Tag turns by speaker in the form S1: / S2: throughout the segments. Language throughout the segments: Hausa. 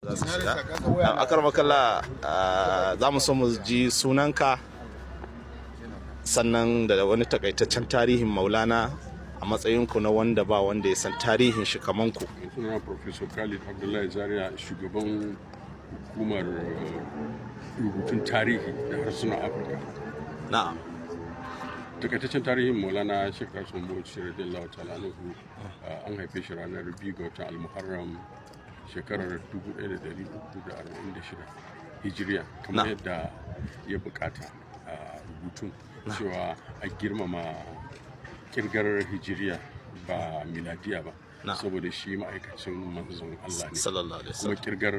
S1: Za su shiga. Akaramakallah, za mu so mu ji sunanka, sannan da wani takaitaccen tarihin Maulana a matsayinku na wanda ba wanda ya san tarihin shi kaman ku.
S2: Sunana Professor Khalid Abdullahi Zaria, shugaban hukumar rubutun tarihi da harsunan Afirka. Takaitaccen tarihin Maulana Sheikh Usman Bauchi radiyallahu ta'ala anhu, an haife shi ranar 2 ga watan Almuharram, shekarar 1346 Hijiriya, kamar yadda ya bukata a rubutun cewa a girmama kirgar Hijiriya ba Miladiya ba, saboda shi ma'aikacin Manzon Allah ne.
S1: Sallallahu alaihi
S2: Kuma
S1: wasallam.
S2: kirgar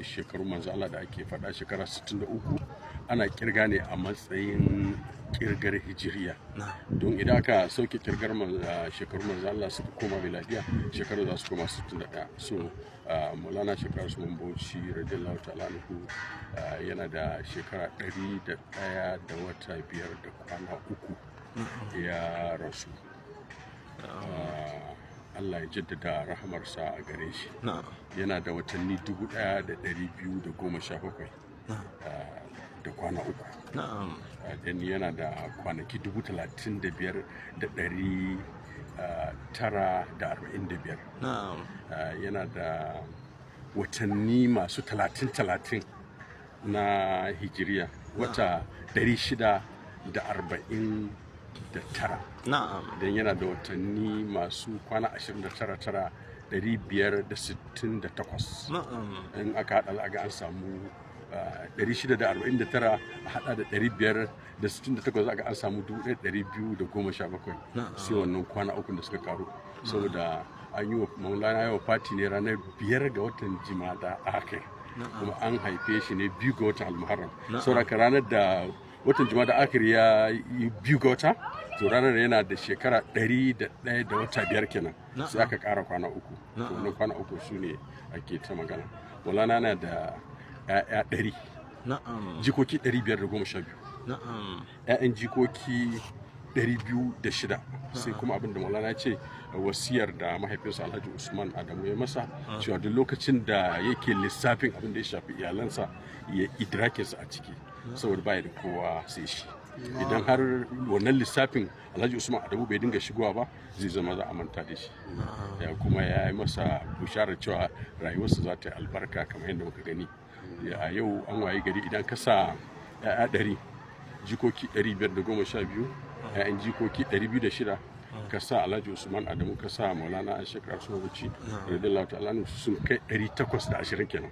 S2: shekarun Manzon Allah da ake faɗa, shekara 63, ana kirga ne a matsayin kirgar Hijiriya, don idan aka sauke kirgar shekarun Manzon Allah suka koma Miladiya, shekaru za su koma 61. So Maulana Shekaru Usman Bauchi radiyallahu ta'ala anhu yana da shekara 101 da wata 5 da kwana 3 ya rasu. Allah ya jaddada rahamarsa a gare shi. Yana da watanni 1217 da kwana 3. Dan yana da kwanaki 35,945. Yana da watanni masu 30-30 na Hijiriya, wata 649. Don yana da watanni masu kwana 29 tara 568. In aka hada, za a ga an samu 649, a hada da 568, za a ga an samu 1217. Sai wannan kwana 3 da suka karu, saboda an yi wa Maulana yawa fati ne ranar 5 ga watan Jimada Akhir, kuma an haife shi ne 2 ga watan Almuharram. Saboda ranar da watan Jimada Akhir ya yi 2 ga wata, to ranar yana da shekara 101 da wata 5 kenan, sai aka kara kwana 3. To wannan kwana 3 su ne ake ta magana. Maulana na da 'ya'ya 100, jikoki 512, 'ya'yan jikoki 206. Sai kuma abin da Maulana ce, wasiyar da mahaifinsa Alhaji Usman Adamu ya masa, cewa duk lokacin da yake lissafin abin da ya shafi iyalansa, ya idrakinsa a ciki, saboda baya da kowa sai shi. Idan har wannan lissafin Alhaji Usman Adamu bai dinga shigowa ba, zai zama za a manta da shi. Ya kuma ya yi masa bisharar cewa rayuwarsa za ta yi albarka, kamar yadda muka gani a yau an waye gari. Idan ka sa 'ya'ya 100, jikoki 512, 'ya'yan jikoki 206, ka sa Alhaji Usman Adamu, ka sa Maulana Shekar Usman Bauchi radiyallahu ta'ala, sun kai 820 kenan.